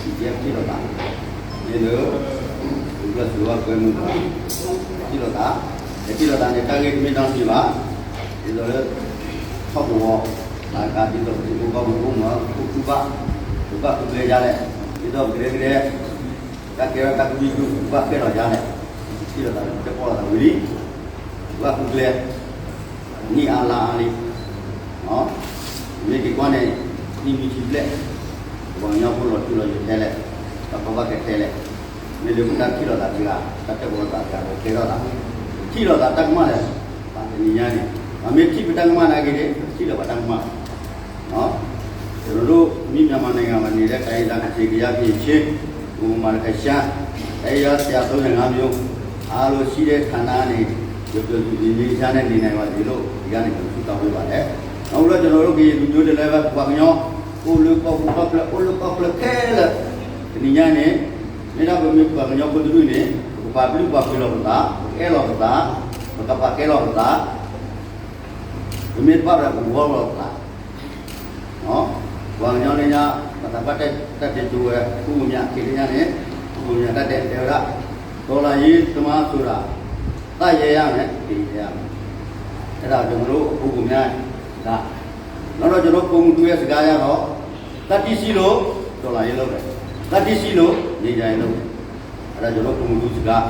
ယဲထံၣ်လိာ်သး, မ့ၢ်လၢ ပကစၢ်စၢဝါကွဲမုာ်သး, ထံၣ်လိာ်သး, ယထံၣ်လိာ်သးန့ၣ် တၢ်ဂ့ၢ်တမ့ၢ်နီတမံၤဘၣ်, ဒ်သိးလၢ ထီၣ်ကဝီၤ တၢ်ကးဒ်သိးပထံဖိကီၢ်ဖိအိၣ်မူ အိၣ်ကူဘၣ်, ပဘၣ်ကူကျဲယါလဲၣ်, ဒ်သိးပကဒဲကဒဲ တၢ်ကဲထီၣ်တၢ်ကဒုကဒု ပဘၣ်ကဲထီၣ်ယါလဲၣ်, ထံၣ်လိာ်သးလၢပတၢ်ပီၣ်လိာ်သးဝံၤလံ, ပဘၣ်ကူကျဲ နံၣ်အါလါအါလံ မ့ၢ်က့ၤကွၢ်န့ၣ် နံၣ်နွံဆံဘျဲၣ်, ပှၤကညီဖိလီၤထူလီၤယိာ်ထဲလဲၣ်, တၢ်ကီဘၣ်ကဲထဲလဲၣ်, မ့ၢ်လၢပတၢ်ထံၣ်လိာ်သးတဂၤ, တၢ်တဲပီၣ်လိာ်သးတဂၤ ပကဲထီၣ်သး, ထံၣ်လိာ်သးတၢ်ကမၣ်လဲၣ်, ပှၤတနံၤညါန့ၣ်, ပမ့ၢ်ထံၣ်ပတၢ်ကမၣ်နာ်က့န့ၣ် ထံၣ်လိာ်ပတၢ်ကမၣ် ကျွန်တော်တို့ မင်းမြန်မာနိုင်ငံမှာနေတဲ့ တိုင်းရင်းသား ကချင် ကယား ကရင် ချင်း ကို ကမ ရခိုင် ရှမ်း တိုင်းရင်းသား ဆရာ သုံးဆယ့်ငါးမျိုး အားလုံးရှိတဲ့ဌာနကနေ ပျော်ပျော်ရွှင်ရွှင် ငြိမ်းချမ်းနဲ့ နေနိုင်ပါစေလို့ ဒီကနေ ဆုတောင်းပေးပါတယ်။ နောက်ပြီးတော့ ကျွန်တော်တို့ ကရင်လူမျိုးတွေလည်းပဲ ပှၤကညီ အိၣ်လၢကီၢ်ပူၤကီၢ်ချၢ အိၣ်လၢကီၢ်ချၢခဲလၢာ် တနံၤညါန့ၣ် မ့ၢ်ဒၣ်ပမ့ၢ်ပှၤကညီဖိတဒူၣ်န့ၣ် ပကပာ်လုၢ်ပာ်ပှ့ၤလီၤပသး ပကအဲၣ်လီၤပသး ပကပာ်ကဲလီၤပသး ပမ့ၢ်တဘၣ်ဒီးပကဝီလီၤပသး ပှၤကညီလၢညါ ပသးဘၣ်တၢ်တဲာ်ကၠိဝဲ ခိၣ်မူညါ ခံလၢညါန့ၣ် ခိၣ်မူညါတၢ်တဲာ်တဲဝဲဒၣ် တော်လှန်ရေးသမားဆိုတာ သတ်ရဲရမယ် သေရဲရမယ် အဲဒါကျွန်တော်တို့အကိုကိုများစကား နောက်တော့ကျွန်တော်ကိုမူတူရဲ့စကားရတော့ သတ္တိရှိလို့ တော်လှန်ရေးလုပ်တယ် သတ္တိရှိလို့ ငြိမ်းချမ်းရေးလုပ်တယ် အဲဒါကျွန်တော်ကိုမူတူစကား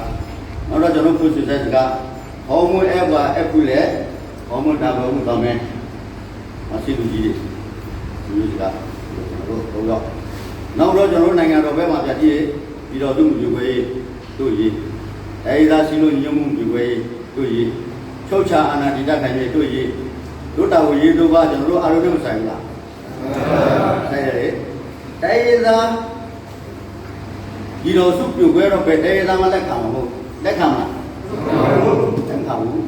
နောက်တော့ကျွန်တော်ကိုယ်စစ်စကား ဟောမူအဲပှၤအဲဖုလဲ ဟောမူဒါဘုံမူတော်မဲ မဆ့လူကြီးတွေ ဒီလိုစကား ကျွန်တော်တို့သုံးယောက် နောက်တော့ကျွန်တော်တို့နိုင်ငံတော်ဘက်မှာပြန်ကြည့်ရင်ပြည်တော်စုမူကြွေခွဲရေးတို့ရေးတိုင်းရင်းသားစည်းလုံးညီညွတ်မှုမူကြွေခွဲရေးတို့ရေးချုပ်ခြာအာဏာတည်တံ့ခိုင်ရေးတို့ရေးတို့တာဝန်ရေးတို့ကကျွန်တော်တို့အားလုံးနဲ့မဆိုင်ဘူးလားဆိုင်တယ်လေတိုင်းရင်းသားပြည်တော်စုပြိုကွဲတော့ပဲတိုင်းရင်းသားမှလက်ခံမှာမဟုတ်လက်ခံမှာလက်ခံဘူး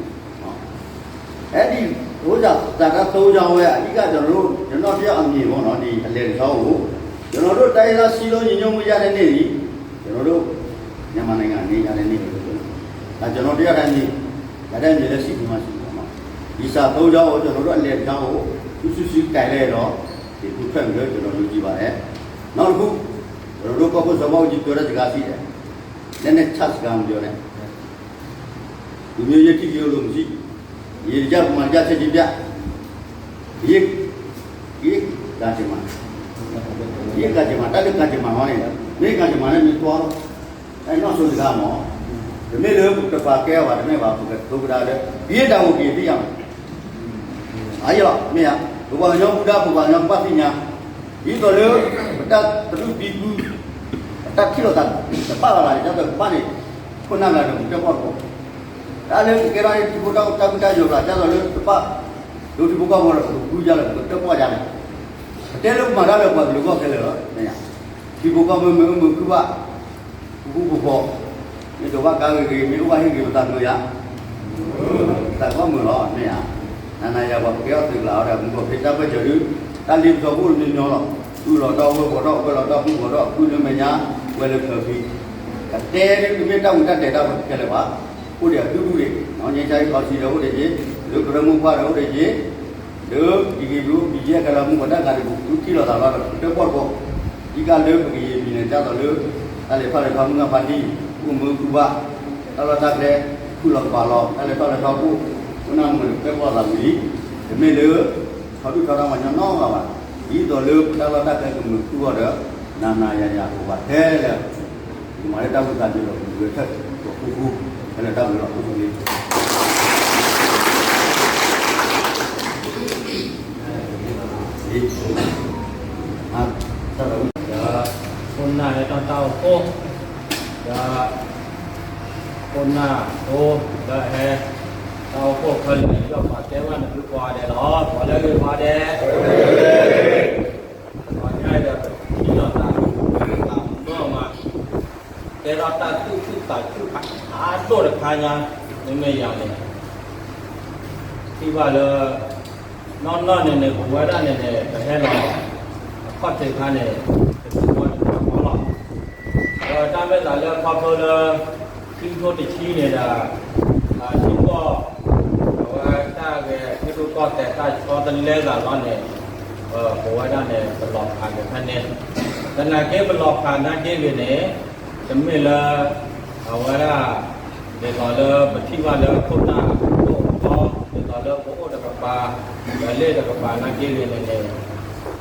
အဲ့ဒီဥစ္စာသာကသုံးကြောင်းဝဲအဓိကကျွန်တော်တို့ကျွန်တော်တယောက်အမြင်ပေါ့နော်ဒီအလဲတချောင်းကိုကျွန်တော်တို့တိုင်းရင်းသားစည်းလုံးညီညွတ်မှုရတဲ့နေ့ဒီကျွန်တော်တို့မြန်မာနိုင်ငံနေရတဲ့နေ့ပဲလို့ပြောတယ်ဒါကျွန်တော်တယောက်တိုင်းမြင်ရတဲ့မြင်လည်းရှိပြီးမှရှိပေါ့နော်ဒီစာသုံးကြောင်းကိုကျွန်တော်တို့အလဲတချောင်းကိုသူစုစည်းကြိုင်လဲတော့ဒီခုထွက်ပြီးတော့ကျွန်တော်ယုံကြည်ပါတယ်နောက်တစ်ခုကျွန်တော်တို့ကော့ပုတ်စော်ဘွားဦးကြီးပြောတဲ့စကားရှိတယ်လက်နဲ့ချစကားမပြောနဲ့ လူမျိုးရေးထိကရုဏ်းလို့မရှိရေတကြမန်တကြချက်ချင်းပြရေရေကကြမန်ရေကကြမန်တတ်ကကြမန်ဟောနေမင်းကကြမန်နဲ့မင်းသွားတော့အဲနောက်ဆုံးစကားမော်တမင်းလည်းတစ်ပါးကဲပါတမင်းပါပကဒိုကဒါလည်းရေတာကိုရေသိရမယ်အာရောမင်းရပကညောဘူးဒါပကညောပတ်သိညာဒီတော့လေပတတ်တရုပ်ပြီးကူအတတ်ထီတော့တာတပတ်လာတယ်တော့ပတ်နေခုနကလည်းတော့ တၢ်လၢကကဲထီၣ်န့ၣ်ထံဖိကီၢ်ဖိတၢ်မုၢ်တၢ်ယိာ်ဘၣ်ဒ်သိးလၢတပာ်ဒိထံဖိကီၢ်ဖိဒီး ပကဃုဒ်လဲၣ် ပကတၢၣ်ပီၣ်ဒ်လဲၣ် ပတဲလၢပမၤတၢ်လၢပှၤကလုာ်ဂီၢ်ခဲလၢာ်လီၤ. ထံဖိကီၢ်ဖိမ့ၢ်အုၣ်မ့ၢ်ခုၣ်ဘၣ် ပဃူပဖိး မ့ၢ်ဒိးဘၣ်ကါဂ့ၤဂ့ၤ မ့ၢ်အိၣ်ဘၣ်ဟ့ၣ်ဂ့ၤပသးမုာ်ယါ ပသးကီၢ်မုာ်လီၤ မ့ၢ်ဧါ. နၤနၤယၤပှၤကကဲထီၣ်သုးကျါအီၤဒီး မူကီၢ်ဖ့တၢ်ပၢၢ်စၢၤဒု တၢ်လ့ပစီဖိတမံၤမံၤလီၤ. အုၣ်လီၤဒီးဝဲၢ်ပီၤဒီးဝဲၢ်လီၤဒီးဖုၣ်ပီၤဒီး ဖုၣ်လၢမဲာ်ညါ ဝဲလၢဖၢဖံ ကတဲဒ်မ့ၢ်တၢ်ဝံတၢ်တဲာ်တၢ်ခဲလၢာ်ဘၣ်. အိၣ်ဒီးအဒူၣ်ဒူၣ်န့ၣ် ငြိမ်းချမ်းရေးကောင်စီဒီးအိၣ်ဒံးက့ၤ လၢကရၢမိၢ်ပှၢ်ဒီးအိၣ်ဒံးက့ၤ လၢ ဒံဂ့ၤဘျိ ဘံယဲၢ်ကလီၤမုၢ်ပှၤတၢ်ဂၤဒံးပူၤ ထံၣ်လိာ်သးလီၤဒီး တၢၣ်ပီၣ်တဘီ ဒ်ကလၢပကယံာ်ပံၤန့ၣ် ဒ်သိးလၢ တၢ်လဲၤထီၣ်လဲၤထီမုၢ်ဂၢ်ဖါတံၢ် အိၣ်မုာ်ခုၣ်ဘၣ် တၢ်လီၢ်တၢ်ကျဲ ခုၣ်လီၤကပၤလီၤ တၢ်လဲၤထီၣ်လဲၤထီအိၣ် အိၣ်နၢ်မုာ်တၢၣ်ပီၣ်သးဝံၤလံ တမ့ၢ်လၢ ထီဒုၣ်ထီဒါမၤညီနီတဂၤဘၣ် ဒ်သိးလၢပတၢ်လီၢ်တၢ်ကျဲကမုာ်ခုၣ်အီၤဒီး နၤနၤယၤယၤကဘၣ်ထဲလဲၣ် ယမၤလၢတၢ်ဝံသးစူၤဒီး ပကဂဲၤဆၢထၢၣ် ပှၤဃူဃူ ဖဲလဲၣ်တၢ်ဘျုးလီၤ အိၣ်ဆူၣ်လံ ဒီး ခိၣ်နၢ်ဟဲထီၣ်တၢ်အိၣ်ဖှိၣ် ဒီး ခိၣ်နၢ်သိ ဒီးဟဲ တၢ်အိၣ်ဖှိၣ်ခဲလၢာ် ယွၤပှၤတဲဘၣ်နသုကိးဂၤဒဲးလီၤ ပှၤလၢအဂ့ၤပှၤဒဲး ပှၤညါဒီး ထံၣ်လိာ်သး သးမုာ်မး တဲထီၣ်တၢ်သူၣ်ဆူၣ်သးဆူၣ် အါဒိၣ်တခါညါ မ့မ့ၢ်ယၤန့ၣ် ထံၣ်ဘၣ်လၢ နီၢ်နီၢ်န့ၣ်န့ၣ် ပဝဲဒၣ်န့ၣ်န့ၣ် ပဟဲလီၤ အခီၣ်ထံးခါန့ၣ် တသ့ဝဲတသ့ဘၣ်လီၤ ဒီးတၢ်မ့ၢ်သးလၢခီဖျိလၢ ခံကထိတဆံန့ၣ်ဒီး ထံကီၢ် အဝဲတၢ်ဂဲၤထံရူၢ်ကီၢ်သဲးတၢ်ဆီတလဲသးလီၤန့ၣ် ပဝဲဒၣ်န့ၣ် ပလီၤဖးက့ၤဖဲန့ၣ် သနာ်က့ပလီၤဖးနာ်က့ဂ့ၤန့ၣ်, တမ့ၢ်လၢ အဝဲဒၣ် ဒ်သိးလၢပထံၣ်ဘၣ်လၢခိၣ်နၢ်ဒိၣ်အသီ, ဒ်သိးလၢပအိၣ်တကပၤ, ပလ့ၣ်တကပၤနာ်က့ဂ့ၤန့ၣ်န့ၣ်,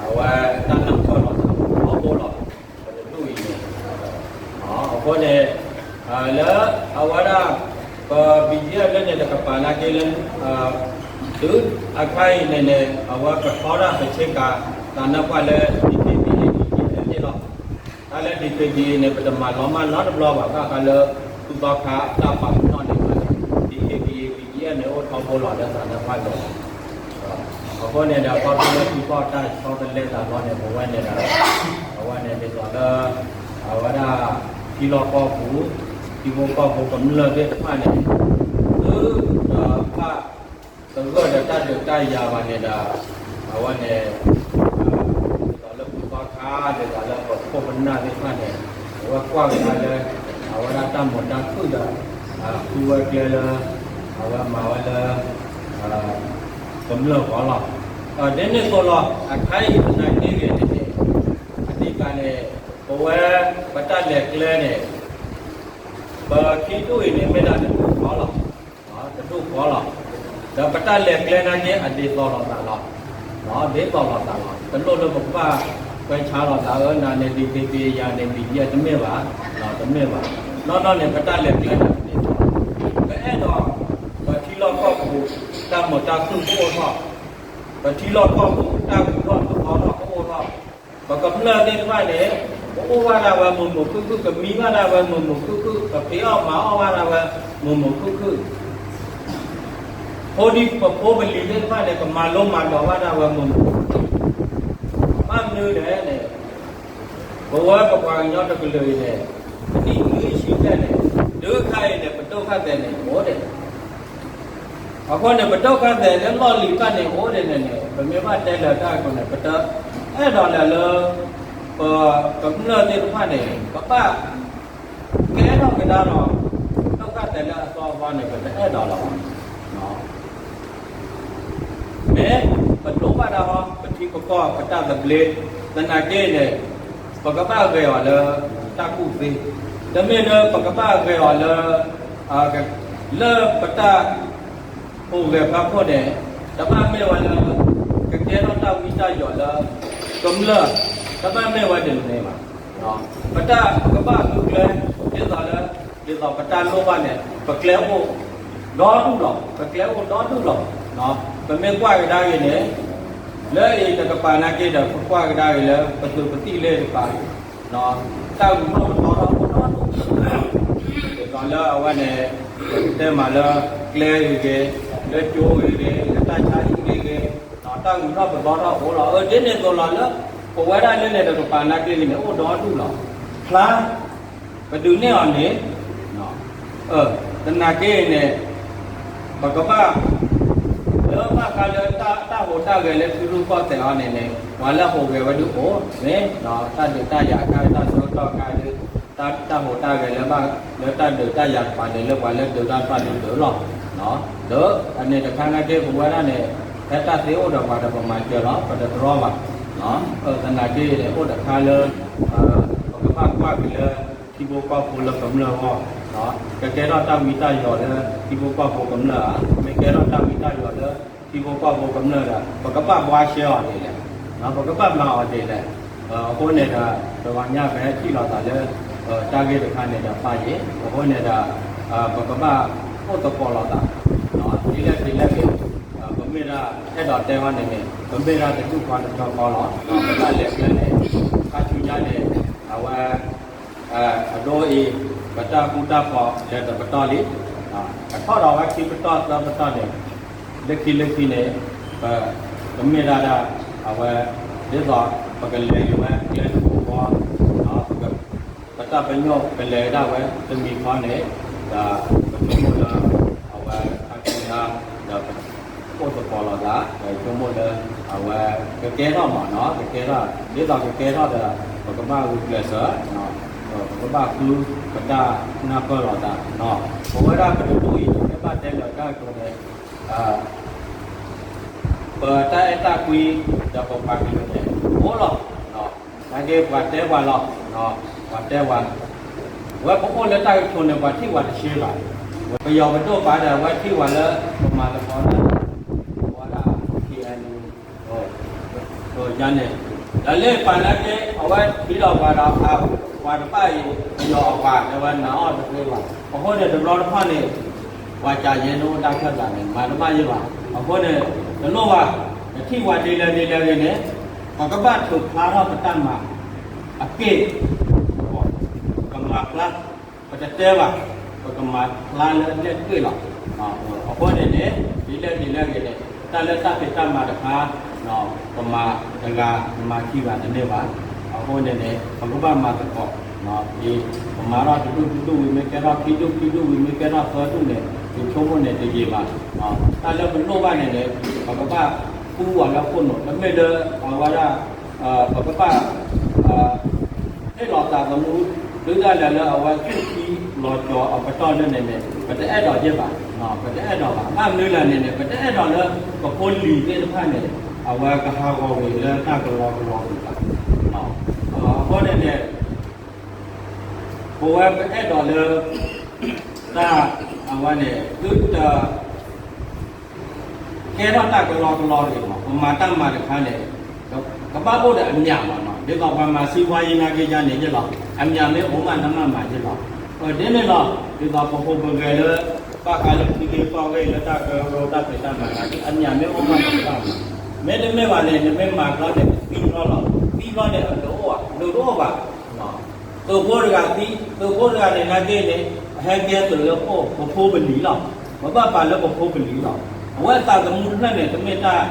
အဝဲတၢ်နၢ်ပၢၢ်လီၤသးထီဘိလီၤ. ပတဒူၣ်အံၤန့ၣ်, အဃိန့ၣ် လၢအဝဲဒၣ် ပ ဘံၣ်ယဲၢ် လၢန့ၣ်တကပၤနာ်က့လၢ တုၤအခါအံၤန့ၣ်န့ၣ် အဝဲကထီဒၣ်ပဆ့ကၤ သးနၢ်ပှၢ်လၢ ဒံၣ်က့ဘံၣ်ယဲၢ် ဘံၣ်ယဲၢ်န့ၣ်လီၤ. တၢ်လၢ ဒံၣ်က့ဘံၣ်ယဲၢ် န့ၣ် ပတမၤလီၤမၢ်နီတဘျီဘၣ် ဘၣ်ဃးလၢ ဖုသီခါတၢ်ပာ်ပနီၣ်န့ၣ်န့ၣ် ဒံၣ်က့ဘံၣ်ယဲၢ် ဘံၣ်ယဲၢ်န့ၣ် အိၣ်ထီဘိလီၤလၢသးနၢ်ပှၢ်လီၤ. အဃိန့ၣ်ဒီး ခီဖျိလၢသုကီၢ်တၢ်ဆီတလဲသးဘျီန့ၣ် ပဝဲန့ၣ်ဒီး အဝဲန့ၣ်ဒ်သိးလၢ အဝဲဒၣ် ထံလီၢ်ကီၢ်ပူၤ ထံဖိကီၢ်ဖိကမျၢၢ်သ့ၣ်တဖၣ်န့ၣ် သုတဘၣ်သဂၢၢ်ဒီးတၢ်ဒုးတၢ်ယၤဘၣ်န့ၣ်ဒီး အဝဲန့ၣ် ဒ်သိးလၢဖုသီခါ ဒ်သိးလၢပခိၣ်ပနၢ်သ့ၣ်တဖၣ်န့ၣ် အဝဲကွၢ်ကဒါလၢ အဝဲဒၣ်တၢ်မုာ်တၢ်ခုၣ်ဒီး ဃုဝဲကျဲလၢ အဝဲမၤဝဲလၢ ကမျၢၢ်အဂီၢ်လီၤ. ဒ်န့ၣ်အသိးလီၤ အခါအံၤသနာ်က့ဂ့ၤန့ၣ်န့ၣ် အဓိကန့ၣ် ပဝဲပတၢ်လဲၤကျဲန့ၣ် ပခံဒူၣ်အံၤန့ၣ် မ့ၢ်ဒၣ်တဒူၣ်ဃီလီၤ. တဒူၣ်ဃီလီၤ. ဒီးပတၢ်လဲၤကျဲနာ်က့ အဒ်သိးလိာ်သးလီၤ. ဒ်သိးလိာ်သးလီၤ. တလိၣ်လၢပကဘၣ်ကွဲးဆါလိာ်သး အၢ နၤန့ၣ်ဒံၣ်က့ဘံၣ်ယဲၢ် ယၤန့ၣ် ဘံၣ်ယဲၢ် တမ့ၢ်ဘၣ်. တမ့ၢ်ဘၣ်. နီၢ်နီၢ်န့ၣ် ပတၢ်လဲၤကျဲန့ၣ်ဒ်သိး ပအဲၣ်ဒိး ပထံလီၢ်ကီၢ်ပူၤ တၢ်မုာ်တၢ်ခုၣ်ကအိၣ်ထီၣ်, ပထံလီၢ်ကီၢ်ပူၤ တၢ်ဂုၤထီၣ်သီထီၣ်ကအိၣ်ထီၣ်, ပကမျၢၢ်သ့ၣ်တဖၣ်န့ၣ် ကအိၣ်ဘၣ်ဒၣ်ဝဲမုာ်မုာ်ခုၣ်ခုၣ်, ကမံဘၣ်ဒၣ်ဝဲမုာ်မုာ်ခုၣ်ခုၣ်, ကဖံးအီၣ်မၤအီၣ်ဘၣ်ဒၣ်ဝဲမုာ်မုာ်ခုၣ်ခုၣ်, ဖိဒံဖိပလံၤသ့ၣ်တဖၣ်န့ၣ် ကမၤလိမၤဒိးဘၣ်ဒၣ်ဝဲမုာ်မုာ်ခုၣ်ခုၣ်, ဘၣ်မနုၤလဲၣ်န့ၣ် ပဝဲပပှၤကညီတကလုာ်အံၤန့ၣ် ပနံၣ်နွံဆံဘျဲၣ်န့ၣ် တုၤခါအံၤန့ၣ် ပဒိၣ်ခၢၣ်သဲးန့ၣ် အိၣ်ဒံး အဃိန့ၣ် ပဒိၣ်ခၢၣ်သဲးလၢလီၢ်လံၤတဖၣ်န့ၣ် အိၣ်ဒံးန့ၣ်န့ၣ် ပမ့ၢ်ဘၣ်တဲလၢတၢ်အံၤအဃိန့ၣ် ပတအဲၣ်ဒိးလၢ ပကမျၢၢ်သ့ၣ်တဖၣ်န့ၣ် ပဘၣ်ကဲထီၣ်ကဒါဒီး ပဒိၣ်ခၢၣ်သဲးလၢအသီအသီန့ၣ် ပတအဲၣ်ဒိးလီၤ. မ့ၢ်ပဒိးဘၣ်ဒၣ်ဟီ ပထံပကီၢ်ပတၢ်သဘျ့ သနာ်က့န့ၣ် ပကဘၣ်ဂဲၤအီၤလၢတၢ်ကူၣ်သ့, တမ့ၢ်လၢပကဘၣ်ဂဲၤအီၤလၢ လၢပတၢ်ဟူးဂဲၤဖီခိၣ်န့ၣ် တဘၣ်မ့ၢ်ဝဲလၢ ကကဲထီၣ်တၢ်ဝံတၢ်ယိးလၢ ကမျၢၢ် တဘၣ်မ့ၢ်ဝဲဒ်န့ၣ်ဘၣ်. ပတၢ်ပကဘၣ်ဃုကျဲ ဒ်သိးလၢ ဒ်သိးပတၢ်လိၣ်ဘၣ်န့ၣ် ပကျဲအိၣ်ဒီဒူၣ်လီၤ, ပကျဲအိၣ်ဒီဒူၣ်လီၤ. ပမ့ၢ်ကွၢ်ကဒါက့ၤန့ၣ် လၢအံၤတကပၤနာ်က့ဒီး ပကွၢ်ကဒါက့ၤလၢ ပသုးပသံၣ်လ့ၣ်တကပၤ တၢ်ဂုၤထီၣ်ပသီထီၣ်အိၣ်ဒီဒူၣ်, ဒ်သိးလၢအဝဲန့ၣ် ပကတဲမးလၢကျဲဂ့ၤဂ့ၤ, လၢကၠိဂ့ၤဂ့ၤ, လၢတၢ်ဆါဟံၣ်ဂ့ၤဂ့ၤ, တၢ်ဂုၤထီၣ်ပသီထီၣ်အိၣ်လီၤ. အၢ ဒ်န့ၣ်အသိးလီၤလၢ ပဝဲဒၣ်လၢန့ၣ်တကပၤနာ်က့န့ၣ် အိၣ်ဒီဒူၣ်လီၤ. ဖျါ ပဒုးနဲၣ်အီၤန့ၣ် သနာ်က့န့ၣ် ပကဘၣ် လၢဘၣ်ဃးလၢတၢ်ဟူးတၢ်ဂဲၤလၢထံရူၢ်ကီၢ်သဲးအံၤန့ၣ်န့ၣ် ပှၤလၢဟူးဂဲၤဝဲဒၣ်အိၣ်န့ၣ် တၢ်ဒုးတၢ်ယၤအခါ တၢ်ဆၢကတီၢ်အခါဒီး တၢ်ဟူးတၢ်ဂဲၤလၢဘၣ်လၢတၢ်ဒုးတၢ်ယၤတကပၤန့ၣ် လၢပှၤလၢဒုးတၢ်တဖၣ်ဒုးဒုးလီၤ. ဒီးအန့ၣ်တခါနာ်က့ ပဝဲဒၣ်န့ၣ် ဖဲတၢ်သ့အိၣ်ဒီးပှၤဒီးပမၤစၢၤလီၤ ပတတြီဘၣ်. သနာ်က့န့ၣ် အိၣ်တခါလၢ ပကဘၣ်ကွၢ်က့ၤလၢ ထံဖိကီၢ်ဖိလၢကမျၢၢ်အဂီၢ် ကကဲထီၣ်တၢ်ဝံတၢ်ယိးလၢထံဖိကီၢ်ဖိကမျၢၢ်ဧါ, မ့ၢ်ကဲထီၣ်တၢ်ဝံတၢ်ယိးလၢထံဖိကီၢ်ဖိကမျၢၢ်ဒီး ပကဘၣ်ဘှါရှဲအီၤဒ်လဲၣ်, ပကဘၣ်မၤအီၤဒ်လဲၣ်. အဃိန့ၣ်ဒီး ပှၤကညီပဟဲထံၣ်လိာ်သးလၢ တၢ်ဂ့ၢ်တခါန့ၣ်ဒီးပၢ်ယ့ၢ်, အဃိန့ၣ်ဒီး ပကဘၣ်အိၣ်သကိးလိာ်သး ဒ်လဲၣ်ဒ်လဲၣ်ဂ့ၤ, ပမ့ၢ်ဒၣ်အဲၣ်ဒိးတဲအီၤန့ၣ်န့ၣ် ပမ့ၢ်ဒၣ်တဒူၣ်ဃီတတီၤဃီလီၤ. ပတၢ်လဲၤကျဲန့ၣ် ခါဆူညါန့ၣ် အဝဲ အဒိအံၤ ပတၢ်ဃူတၢ်ဖိးလဲၤတပတီၢ်လံ, အထီၣ်ဒီးဝဲခံပတီၢ်သၢပတီၢ်န့ၣ် လၢခံလၢခံန့ၣ် ပ ပမ့ၢ်ဒၣ်ဒၣ် အဝဲ ဒ်သိး ပကလဲၤက့ၤဝဲကျဲတဘိဃီ ပတၢ်ပညိၣ်ကလဲၤဒၣ်ဝဲတမံၤဃီန့ၣ် ဒီးပဆိကမိၣ်လၢ အဝဲခါဆူညါ ဒီး အိၣ်သကိးလိာ်သး ဒီးဆိကမိၣ်လၢ အဝဲ ကကဲထီၣ်မးနီၤ ကကဲထီၣ် ဒ်သိးကကဲထီၣ်ဒီး ပကဘၣ်ဂုာ်ကျဲးစၢး ပကဘၣ်ဃုပတၢ်နၢ်ပၢၢ်လိာ်သးနီၤ ပဝဲဒၣ်ပတဒူၣ်အံၤ ပမ့ၢ်ဘၣ်တဲလၢာ်တၢ်အကျိၤန့ၣ် ပတၢ်အဲၣ်တၢ်ကွံ ဒီးပပှၤကလုာ်န့ၣ် အိၣ်လီၤနီၤ နာ်က့ပှၤတဲပှၤလီၤ, ပှၤတဲပှၤ, ဝဲပအိၣ်လၢတၢ်ကဆိးန့ၣ် ပှၤထံၣ်ပှၤတဆှံဘၣ်, ပယီၤပဒိၣ်ပာ်ဒီး အဝဲထံၣ်ပှၤလၢပမၤသကိးလၢ ဝဲဒၣ် ခ့ၣ်အဲၣ်ယူၣ် ယၤန့ၣ်, ဒီးလၢပာ်နာ်က့ အဝဲထံၣ်ဒီးပှၤဒီး ပှၤတဖၣ်အံၤ ပယီၤအပှၤ တဲဝဲနၤအီၣ်တသ့ဘၣ်. အဃိန့ၣ် တဘျီတဖၣ်န့ၣ် ပှၤကးယဲန့ၣ်အိၣ်တၢ်ခၢၣ်သးန့ၣ် မၤတဘၣ်ယဲဘၣ်. အဃိန့ၣ် တလိၣ်ဘၣ်, နထံၣ်ပှၤဒ်လဲၣ်ဒ်လဲၣ်ဂ့ၤန့ၣ် ပကဘၣ်ထုးဖျါထီၣ်ပတၢ်မၤအက့ၢ်, ပကမၤဖျါ, ပတတဲဘၣ်, ပကမၤဖျါလၢအလဲၢ်တကွ့ၢ်လီၤ. အဃိန့ၣ်န့ၣ် ဒ်လဲၣ်ဒ်လဲၣ်ဂ့ၤန့ၣ် တၢ်လၢတၢ်ဖံးတၢ်မၤတခါ ပမၤတဂၤ ပမၤခံဂၤတန့ၢ်ဘၣ်. အဃိန့ၣ်န့ၣ် ပကဘၣ်မၤသကိး, ပမၤထီၣ်တဒူၣ်ခံဒူၣ်ဝံၤ မ့ၢ်ကဲထီၣ်ခံဒူၣ် ခံဒူၣ်ဝံၤ မ့ၢ်ကဲထီၣ်သၢဒူၣ်န့ၣ် ယဆိကမိၣ်န့ၣ်တယံာ်ဘၣ်. တၢ်လၢပလိၣ်ဘၣ်န့ၣ်န့ၣ် ပကဘၣ်ဃုအီၤလၢခိၣ်နူာ် တမ့ၢ်လၢအဝဲဒၣ် ပကဘၣ် ဟ့ၣ်လီၤသးသမူ တုၤဒၣ်လဲာ်လၢအဝဲသူၣ်ထံလီၤကီၤအပတီၢ်လၢန့ၣ်န့ၣ် ပတအဲၣ်ဒိးယဲၢ်ဘၣ်, ပတအဲၣ်ဒိးဘၣ်. ဘၣ်မနုၤလဲၣ်န့ၣ်န့ၣ် ပတအဲၣ်ဒိးလၢပဖိလံၤသ့ၣ်တဖၣ်န့ၣ် အဝဲကဟးဂီၤဝဲလၢတၢ်ကလီကလီပူၤဘၣ်. အဃိန့ၣ်န့ၣ် ပဝဲပအဲၣ်ဒိးလၢ တၢ်အဝဲန့ၣ် သုတ ကဲထီၣ်တၢ်ကလီကလီန့ၣ်လီၤ. ပမၤတၢ်မၤတခါန့ၣ် ကဘၣ်အိၣ်ဒီးအမျးမးနီၤ. ဒ်သိးပှၤမၤစံးပှၤယံၤနာ်က့ယါန့ၣ်ယဲၢ်လီၤ. အမျးမ့ၢ်အိၣ်မးနမ့ၢ်မၤယဲၢ်လီၤ. ဒ်န့ၣ်လီၤ. ဒ်သိးပဟူးပဂဲၤလၢ ဘၣ်ဃးလၢထံဂ့ၢ်ကီၢ်ဂ့ၢ်လၢတၢ်ကရၢကရိတၢ်ဖံးတၢ်မၤနာ်က့ အမျးမ့ၢ်အိၣ်မးနကဘၣ်မၤ. မ့တမ့ၢ်ဘၣ်န့ၣ် နမ့ၢ်မၤဘျီန့ၣ် သံဘျီလီၤ. သံဘျီန့ၣ် အဒိၣ်အိၣ်ဘၣ်, အဒိၣ်တအိၣ်ဘၣ်. သုးဖိတဂၤသံ, သုးဖိတဂၤန့ၣ် နာ်က့န့ၣ် အဟဲကဲသုးလၢအိၣ်ပဖိပလံၤလီၤ. ပဘၣ်ပာ်လၢပဖိပလံၤလီၤ. အဝဲသးသမူတဖျၢၣ်န့ၣ် တမ့ၢ်တၢ်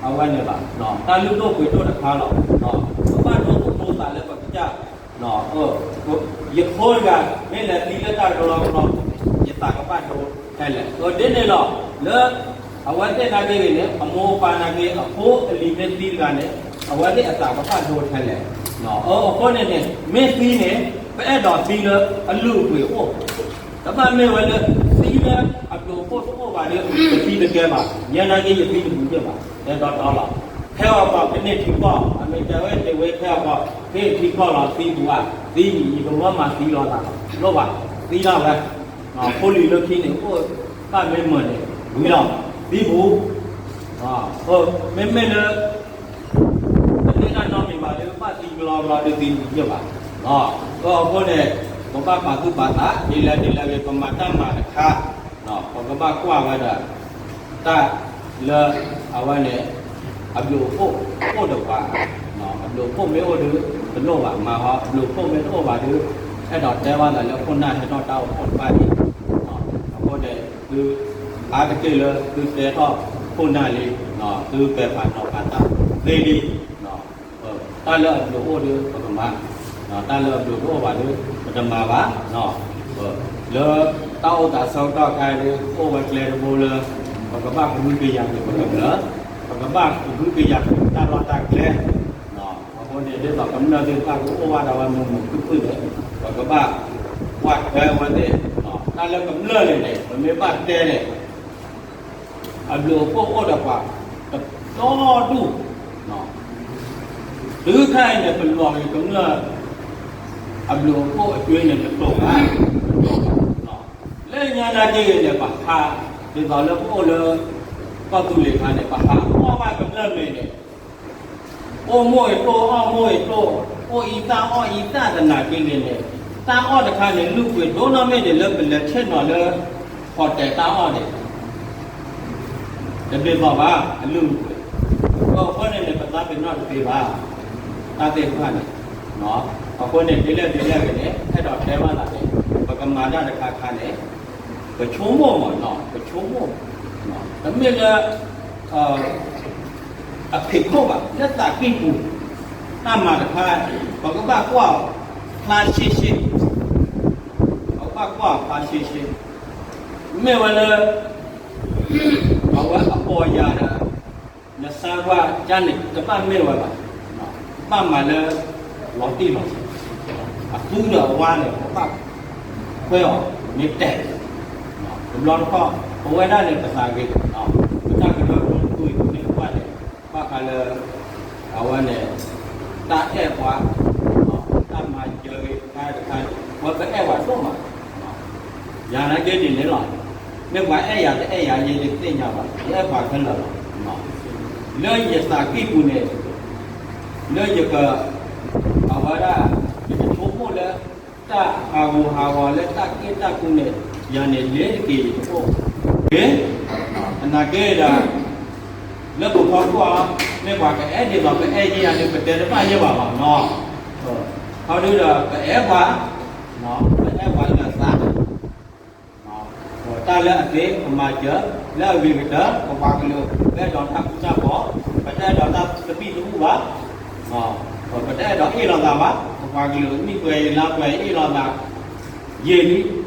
အဝဲန့ၣ်ဘၣ်, တၢ်လုၢ်ဒိၣ်ပှ့ၤဒိၣ်တခါလီၤ. ပဘၣ်ဒိသူၣ်ဒိသးလၢပကစၢ်, ယဖိတဂၤ မ့ၢ်လဲၤသံလၢတၢ်ကလီကလီ ယသးကဘၣ်ဒိထဲလဲၣ်. ဒ်န့ၣ်လီၤ. လၢ အဝဲသ့ၣ်နာ်က့ဂ့ၤန့ၣ် အမိၢ်အပၢ်နာ်က့ အဖိအလံၤမ့ၢ်သံတဂၤန့ၣ် အဝဲသ့ၣ်အသးကဘၣ်ဒိထဲလဲၣ်. အဃိန့ၣ်န့ၣ် မ့ၢ်သံန့ၣ် ပအဲၣ်ဒိးသံလၢအလုၢ်အပှ့ၤအိၣ်, တဘၣ်မ့ၢ်ဝဲလၢ သံလၢအဘျုးအဖှိၣ်တအိၣ်ဘၣ်ဒီး ပသံတကဲဘၣ်. ယဲနာ်က့ယသံတပူၤယဲၢ်ဘၣ်, တဲဒီးဒီလီၤ. ထဲအီၤပှၤကန့ၢ်ထံကီၢ် အမ့ၢ်တဲဝဲတ့ၢ်ဝဲထဲအီၤပှၤ ဟ့ၣ်ထံကီၢ်လီၤသံပူၤဧါ, သံမံၤ ယကမၢမၤသံလီၤသးလီၤ. လိၣ်ဘၣ်, သံလီၤဝဲ ဖိလံၤလၢခံန့ၣ် အိၣ်ဘၣ်မ့ၢ်မုာ်န့ၣ် ဝံၤလီၤ, သံပူၤ, မ့မ့ၢ်လၢ တမ့ၢ်တၢ်နီတမံၤဘၣ်ဒီး ဘၣ်သံကလီကလီဒီးသံတယဲၢ်ဘၣ်. အဃိန့ၣ် ပဘၣ်ပာ်သူၣ်ပာ်သး ဒ်လဲၣ်ဒ်လဲၣ်ဂ့ၤ ပမၤတၢ်မၤတခါ ပကဘၣ်ကွၢ်ဝဲဒၣ် တၢ်လၢအဝဲန့ၣ် အဘျုးအဖှိၣ်အိၣ်ဒီးပှၤ, အဘျုးအဖှိၣ်မ့ၢ်အိၣ်ဒီး တလိၣ်ဘၣ်မၤဟီ, အဘျုးအဖှိၣ်မ့ၢ်တအိၣ်ဘၣ်ဒီး အဲၣ်ဒိးတဲဘၣ်သးလၢခိၣ်နၢ်ဟဲထီၣ်တၢ်အိၣ်ဖှိၣ်တဖၣ်န့ၣ်, အဃိန့ၣ် သုအါတက့ၢ်လၢ သုတဲထီၣ်ခိၣ်နၢ်လံ, သုပဲာ်ဖးနီၤဖးတၢ်သ့လံ. တၢ်လၢအဘျုးအိၣ်ဒီး ပကမၤ, တၢ်လၢအဘျုးတအိၣ်ဘၣ်ဒီး ပတမၤဘၣ်. လၢတၢ်အိၣ်သးဆၢကတီၢ်ခါဒီး အိၣ်ဝဲကျဲတဘိလၢ ပကဘၣ်ကဟုကယာ်က့ၤပကမျၢၢ်, ပကဘၣ်ကဟုကယာ်က့ၤတၢ်လီၢ်တၢ်ကျဲ. အဃိန့ၣ် ဒ်သိးကမျၢၢ်သ့ၣ်တဖၣ်ကအိၣ်ဘၣ်ဒီးဝဲမုာ်မုာ်ခုၣ်ခုၣ်န့ၣ် ပကဘၣ်ကွၢ်ထွဲဝဲသ့ၣ်, တၢ်လၢကမျၢၢ်န့ၣ်န့ၣ် ပမ့ၢ်ဘၣ်တဲန့ၣ် အဘျုးအဖှိၣ်အိၣ်ဒီးပှၤ တတီဒူၣ်, တုၤခါအံၤန့ၣ် ပလီၤဂ့ၤကမျၢၢ် အဘျုးအဖှိၣ်အက့န့ၣ် တတိၤဘၣ်, လၢညါနာ်က့ဂ့ၤန့ၣ် ပဟး, ဒ်သိးလၢပအိၣ်လၢ ကီၢ်သူလ့ၤခါန့ၣ် ပဟးအီၣ်ဘၣ်ကမျၢၢ်မ့ၤန့ၣ် အိၣ်မိၢ်အံၤတိၢ် အီၣ်မိၢ်အံၤတိၢ်, အိၣ်အံသၣ်အီၣ်အံသၣ်သနာ်က့န့ၣ်န့ၣ်, တၢ်အီၣ်တခါန့ၣ် လုၢ်ပှ့ၤဒိၣ်နီၢ်မ့ၢ်ဒ်လၢပလဲၤဆ့ၣ်နီၤလၢ ဟီၣ်တဲၣ်တၢ်အီၣ်န့ၣ် တဘျီဘၣ် အလုၢ်ပှ့ၤ, အဃိန့ၣ်န့ၣ် ပသးပ့ၤနီၣ်တသ့ဘၣ်, တၢ်သ့ၣ်တဖၣ်န့ၣ်, အဃိန့ၣ် ဒ်လဲၣ်ဒ်လဲၣ်ဂ့ၤန့ၣ် အဲၣ်ဒိးတဲဘၣ်သးန့ၣ် ပကမၤတၢ်တခါခါန့ၣ် ပဆိကမိၣ်မးနီၤ ပဆိကမိၣ်, တမ့ၢ်လၢ အဖံးခိၣ်ဘၣ် လၢသးကံၢ်ပူၤ, တၢ်မၤတခါ ပကဘၣ်ကွၢ်အီၤ ဖျါရှဲရှဲ, ပကဘၣ်ကွၢ်အီၤဖျါရှဲရှဲ, မ့ၢ်ဝဲလၢ အဝဲအပီၢ်ယၤဒီး နဆါကွၢ်ကါန့ၣ် တဘၣ်မ့ၢ်ဝဲဘၣ်, ဘၣ်မၤလၢ လီၤတံၢ်လီၤဆဲး, အသူဒီးအဝါန့ၣ် ပဘၣ်ခွဲးအီၤမ့ၢ်တဲာ်, တဘျီတခီၣ် ပဝဲဒၣ်န့ၣ် ပသးဂ့ၤ, ပတၢ်ကရၢကရိတဖုအံၤ ပမ့ၢ်ကွၢ်န့ၣ် ဘၣ်ဃးလၢ အဝဲန့ၣ် တၢ်အဲၣ်ပှၤ ယၤနာ်က့ဒ်န့ၣ်လီၤ. မ့ၢ်ပှၤအဲၣ်ယၤတအဲၣ်ယၤ ယတသ့ၣ်ညါဘၣ်, ယအဲၣ်ပှၤခဲလၢာ်လီၤ. လၢယသးကံၢ်ပူၤန့ၣ်, လၢယက, အဝဲဒၣ်, ယကဆိကမိၣ်လၢ တၢ်ဟးဂူာ်ဟးဂီၤလၢတၢ်က့ၣ်တၢ်ကူန့ၣ်, ယၤန့ၣ်လ့ၤတက့ၢ်ယတအိၣ်, သနာ်က့ဒီး လၢပဖီခိၣ်အီၤ, မ့ၢ်ပှၤကအဲၣ်ဒ်သိးပအဲၣ်ယဲယၤန့ၣ် ပတဲတဘၣ်ယဲဘၣ်လီၤနီၤ. ခီဒုဒီးပအဲၣ်ပှၤ, ပအဲၣ်ပှၤလၢအသး, တၢ်လၢအသ့ပမၤစၢၤ, လၢအဂ့ၤကတၢၢ် ပပှၤကလုာ် ပအဲၣ်ဒိးတၢ်ဃူတၢ်ဖိး, ပတအဲၣ်ဒိးတၢ်သဘံၣ်သဘုၣ်ဘၣ်, ပတအဲၣ်ဒိးအ့ၣ်လိာ်သးဘၣ်, ပပှၤကလုာ်မ့ၢ်ပှဲၤယံၤလါပှဲၤအ့ၣ်လိာ်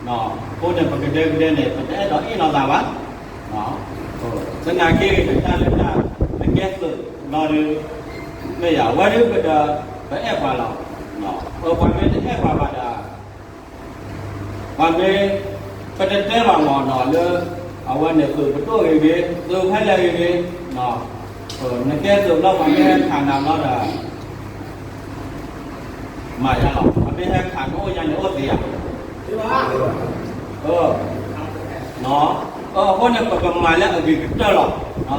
သး, ယံာ်လံ, အဃိန့ၣ် ပကဒဲကဒဲန့ၣ် ပတအဲၣ်ဒိးအ့ၣ်လိာ်သးဘၣ်. သနာ်က့ဒီးတၢ်လၢတၢ်, နကဲသုးလီၤဒီး, မ့ၢ်ယၤဝဲဒၣ်ပဒီး, ပအဲၣ်ပှၤလီၤ, ပှၤမ့ၢ်တအဲၣ်ပှၤဘၣ်ဒီး, ပှၤမ့ၢ်, ပတတဲဘၣ်မ့ၢ်နီၤလၢ, အဝဲန့ၣ်သုးပဒိၣ်ဂ့ၤဂ့ၤ သုးဖဲလဲၣ်ဂ့ၤဂ့ၤ, နကဲသုးဘျီပှၤမ့ၢ်ဟဲခးနၤဘျီဒီး မၤယါလီၤ, ပမ့ၢ်ဟဲခးနအိၣ်ယါန့ၣ်အိၣ်သ့ဧါ. အဃိန့ၣ် ပကမၤလၢအဂ့ၤကတၢၢ်လီၤ.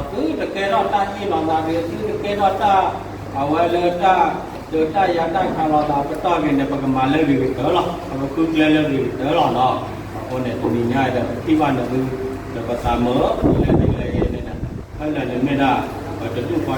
သုတကဲထီၣ်တၢ်အ့ၣ်လိာ်သးဂ့ၤ, သုတကဲထီၣ်တၢ်, အဝဲလၢတၢ်, ဒီးတၢ်ယၤတၢ်ခးလိာ်သးပတီၢ်ဂ့ၤန့ၣ် ပကမၤလၢဂ့ၤကတၢၢ်လီၤ. ပဃုကျဲလၢဂ့ၤကတၢၢ်လီၤနီၤ. အဃိန့ၣ် တနံၤညါဒီး ပထံၣ်ဘၣ်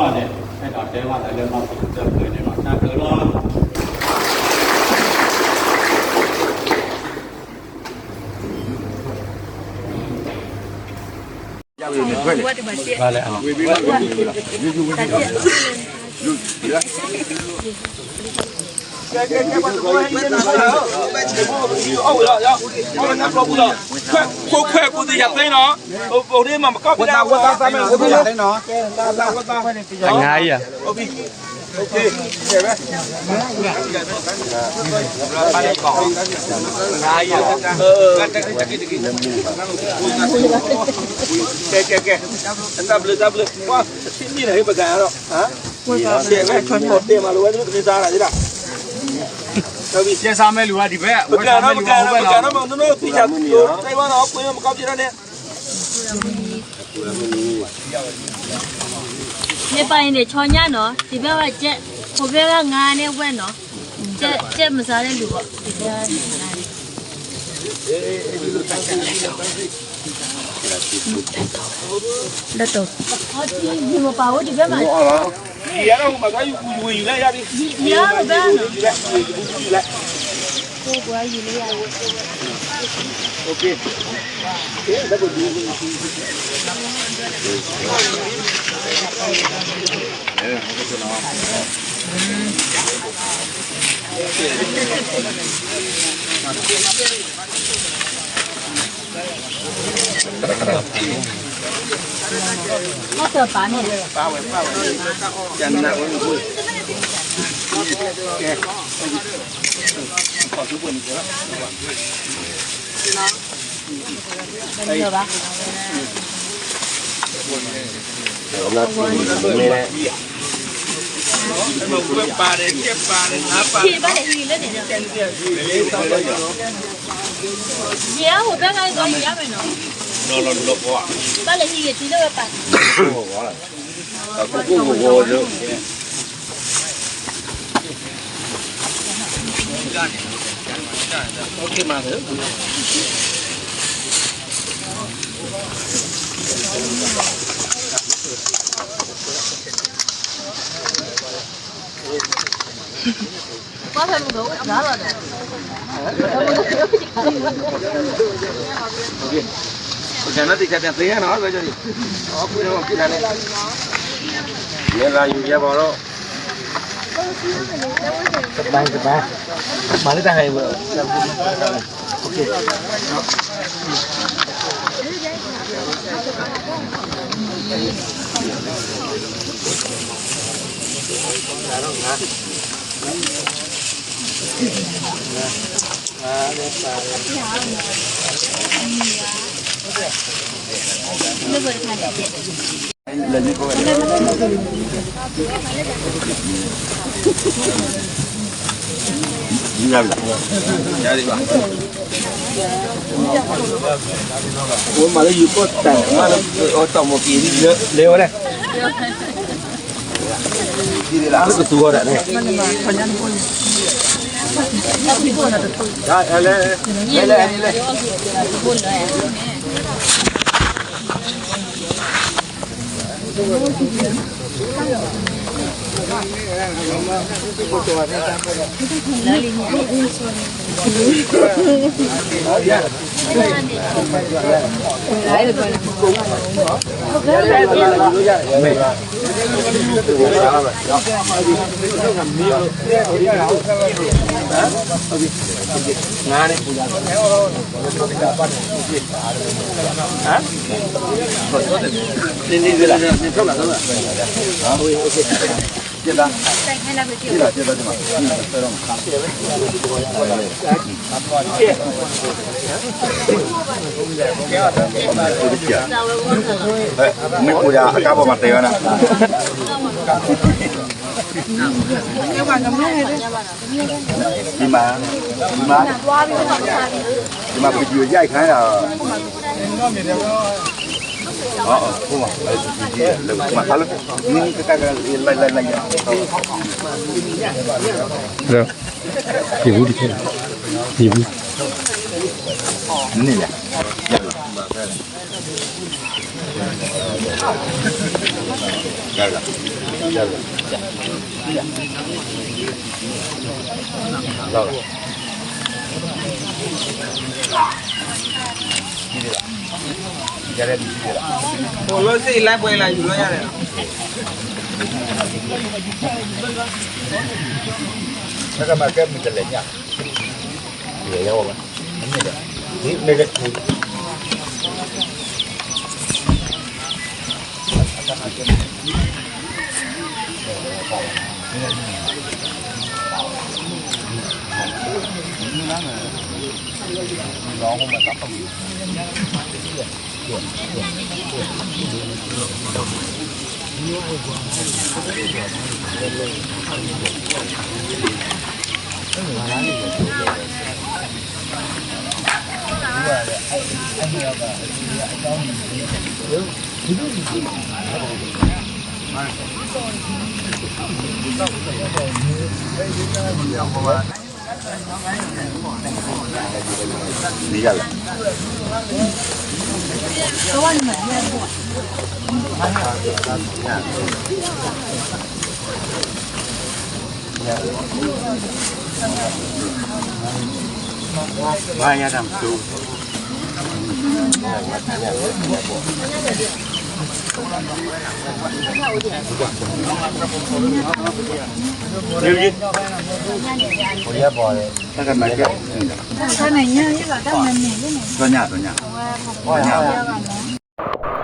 န့ၣ်သု, ဒီးပသးမၢလၢဒ်လဲၣ်ဂ့ၤန့ၣ်, ဖဲလဲၣ်န့ၣ်မ့ၢ်ဒၣ်, ပတဒူၣ်ဃီတဖၢဃီလီၤန့ၣ်, အဲၣ်ဒိးတဲဘၣ်သးလၢနီၢ်ပတၢၢ်ဖဲန့ၣ်လီၤ. တၢ်ဘျုးလီၤ. ခွဲးခွဲးကူသ့ၣ်ယၤသ့နီၤ, ပဒမကီၢ်ပဒဝဲသးမ့ၢ်, ငါယၤ ကဲ, ကဲ, ကဲ, တၢ်ဘျုး တၢ်ဘျုး, ပှၤတထံၣ်မံၤန့ၣ် ပကၤဒီး, ကဲ, ကဲ, မၤလိဝဲဒၣ်, ပကၤနီၤ, ပကၤနီၤ, ပကၤနီၤ, မၤနီၤ, သ့ၣ်ညါ, တဲဝဲနီၤ, ပှၤမကီၢ်ပဒန့ၣ် မ့ၢ်ပၢ်အံၤန့ၣ် ဆီညါနီၤ, တဘၣ်ဝဲကဲ, ခိးဘဲဝဲငါန့ၣ်ဝဲနီၤ, ကဲမစါလၢလူၤဘၣ်, တဘၣ်ဝဲ, လၢတၢ်, မ့ၢ်ပၢ်အိၣ်တဘၣ်မး, ယၤဘဲ, ဘၣ်တၢ်ပာ်န့ၣ်, ဘၣ်လဲၤဟံးဂ့ၤ ထံလၢဝဲပာ်, အကူၣ်ကူၣ်ဂီၤဂီၤလၢ မ့ၢ်လၢယူၤယဲဘၣ်လီၤ, တပၤတပၤ, မၤလၢတၢ်ဟဲဝဲ, ညါလီၤ, ညါလီၤဘၣ်, အိၣ်မးလၢယိၤကီၢ်တၢ်မးလၢ အီၣ်တၢ်မီၤက့ၤလၢလဲၤဝဲလဲၣ်, လၢကသူဝဲဒၣ်န့ၣ်, လဲၤလဲၤလဲၤလဲၤ မ့ၢ်ပူၤဒီး အကါဘီမၤတဲဝဲဒၣ်, မ့ၢ်မး, မ့ၢ်မး, မ့ၢ်မး ပကယူၤယါအံၤခါဒီး, အၢ, မၤခါလၢ, မ့ၢ်ကကါကါ, လၢ, ယဘူးတခဲ, ယဘူး, န့ၣ်လဲၣ်, လၢကမၤကဲမုၢ်တလဲၣ်ညါ, လဲၤယၤဝဲဘၣ်, မ့ၢ်ကထူ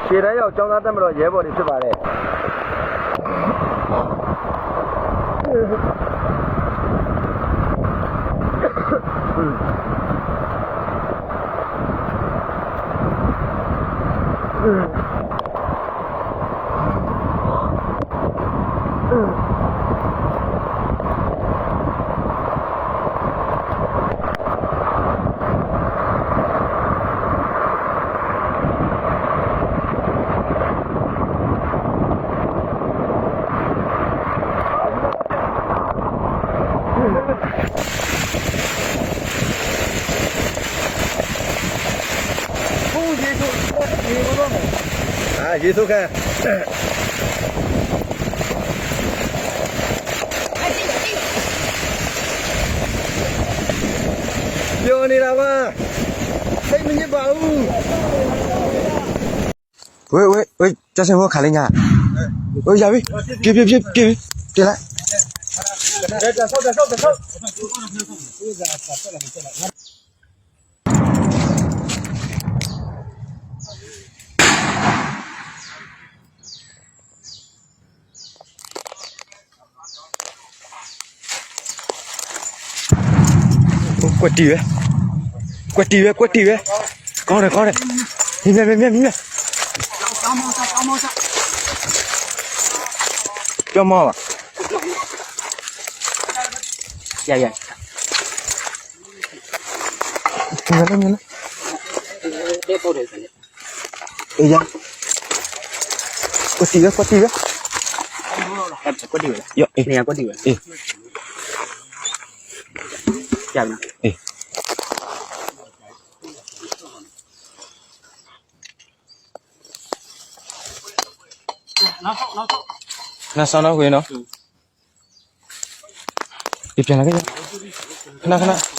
ရှေ့တန်းရောက်ကျောင်းသားတပ်မတော်ရဲဘော်တွေဖြစ်ပါတယ်။ ရေထိုးခံ ပြောနေတာပါ စိတ်မညစ်ပါဘူး ဝဲဝဲဝဲ ကျဆင်းဖို့ခါလေးညာ ဝဲရပြီ ပြေးပြေးပြေးပြေးပြေးလိုက် ကွက်တီဝဲ ကွက်တီဝဲ ကွက်တီဝဲ ကောင်းတယ် ကောင်းတယ် မြင်မြင်မြင်မြင်မြင် ကျောင်းမောင်းပါ ရရ မ့ၢ်လၢ မ့ၢ်လၢ အဲယၤ ကွၢ်တံၢ်ဝဲ ကွၢ်တံၢ်ဝဲ ကွၢ်တံၢ်ဝဲ အ့ နၢ်စီနီၣ်ကွံာ်နီၤ ပြန်လာခဲ့ ခဏ ခဏ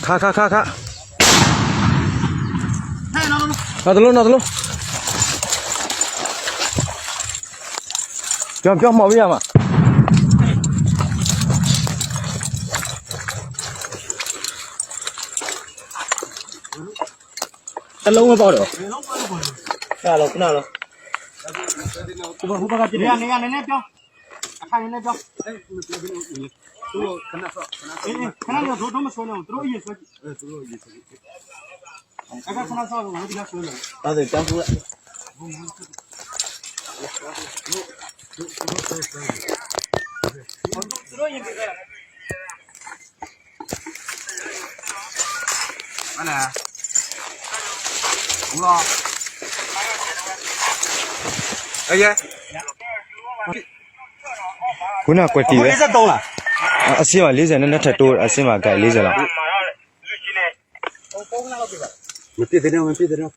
ခါ ခါ ခါ ခါ နောက်တစ်လုံး နောက်တစ်လုံး ပြောင်း ပြောင်း မော်ဝေးရမှာ တစ်လုံးပဲပေါ့တော့ ခဏလော ခဏလော နေရနေရနေနေပြော အခါနေနေပြော ခဏဆော့ ခဏဆော့ ခဏနေတော့ မဆွဲနေအောင် သူတို့အရင်ဆွဲ အခါခဏဆော့လို့ ဒီကဆွဲလို့ အဲ့ဒါတန်းဖို့ သူတို့ရင်ပြေးကြတာ အလဲ ဦးလော အယဲ ခုနကကွဲတံၢ်ဝဲ အစင်းမလေးဆယ်နဲ့ နောက်ထပ်တိုး အစင်းမကလေးဆယ်လောက် မပြည့်သေးတော့ မပြည့်သေးတော့